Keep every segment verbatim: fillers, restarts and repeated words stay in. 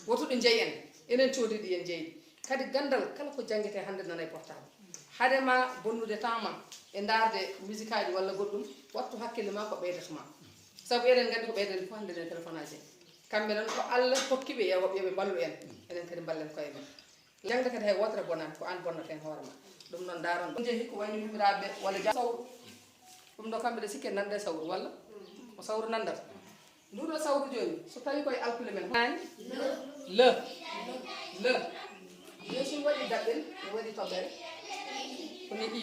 Wotuɗo jeyi en, enen coodiɗi en jeydi. Kadi ganndal kala ko janngete hannde nana e portable. Hade ma bonnude temps ma e ndaarde musique aji walla goɗɗum, wattu hakkille ma ko ɓeydata ma. Sabu eɗen nganndi ko ɓeydata fof hannde nden téléphone aji en. Kamɓe noon ko Allah hokki ɓe yo yoɓe mballu en, enen kadi mballen koye men. Jaŋde kadi hay wootere bonaani, ko aan bonnata heen hoore ma. Ɗum noon ndaaron ɗum. Jehi ko wayno yummiraaɓe walla jam sawru. Ɗum ɗo kamɓe ɗe sikke nande sawru walla? Ko sawru nandata. Ndu ɗo sawru jooni, so tawi koye alkule men. An? Le. Le. Jooni so mi waɗi daɓɓel, mi waɗi toɓɓere. Ko ni ɗi.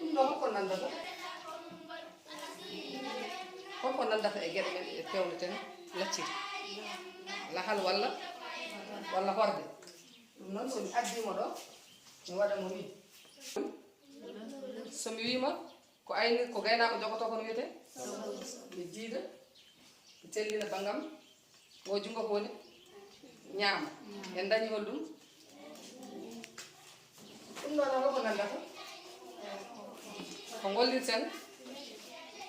Ɗum ɗo hokko nandata? Hokko nandata e geɗe men ɗe peewneten lacciri? Lahal walla, walla horde? Ɗum noon so mi addii mo ɗo, mi waɗa mo ni. So mi wii ma, ko ayni, ko gaynaako jogotoo kono wiyetee? Mi jiida, mi tellina banngam, o junngo ko woni? Ñaamo. En dañi holɗum? Ɗum ɗo noon ko nanndata? Ko ngollirten?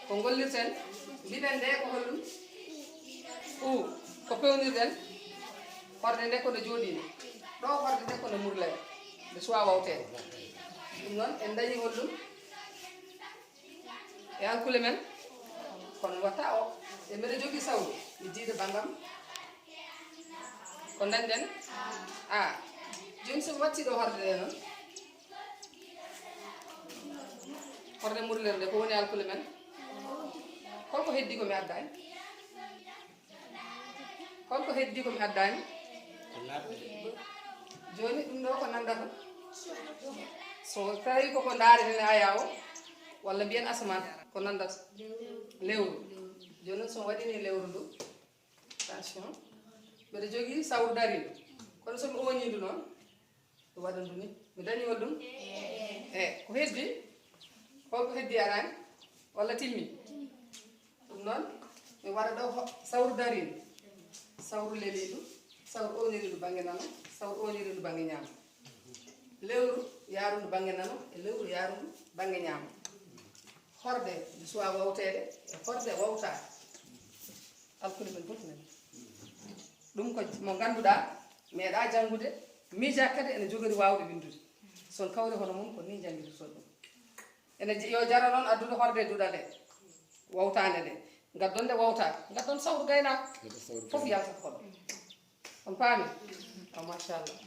Ko ngollirten? Mbiɗen nde ko holɗum? U, ko peewnirɗen? Horde nde ko nde jooɗiinde. Ɗo horde nde ko nde murlere. Nde suwaa wawteede. Ɗum noon en dañi holɗum? E alkule men? Kono watta o. E mbeɗa jogii sawru. Mi jiida banngam. Ko dañɗen? A. Jooni so mi watti ɗo horde nde noon? Horde murlere nde, ko woni alkule men? Holko heddi ko mi addaani? Holko heddi ko mi addaani? Jooni ɗum ɗo ko nanndata? So tawi koko ndaareten e aya o, walla mbiyen asamaan, ko nanndata? Lewru. Jooni noon so mi waɗini lewru ndu, attention, mbeɗa jogii sawru dariiɗo. Kono so mi ooñii ndu noon, mi waɗa ndu ni. Mi dañi holɗum? E, ko heddi? Holko heddi araani? Walla timmi? Ɗum noon, mi waɗa ɗo ho-, sawru dariindu, sawru leliindu, sawru ooniriindu bannge nano, sawru ooniriindu bannge ñaamo. Lewru yaarundu bannge nano e lewru yaarundu bannge ñaamo. Horde nde suwaa wawteede e horde wawtaade. Alkule men fof nani. Ɗum ko mo ngannduɗaa, meeɗaa janngude, miijaa kadi ene jogori waawde winndude. So on kawri hono mum, ko nii njanngitirton ɗum. Ene j-, yo jara noon addude horde duɗal nde, wawtaande nde. Ngaddon nde wawtaaka, ngaddon sawru gaynaako. Ngaddon sawru fof gaynaako. Yaltata ko ɗo. On paami? O, machallah.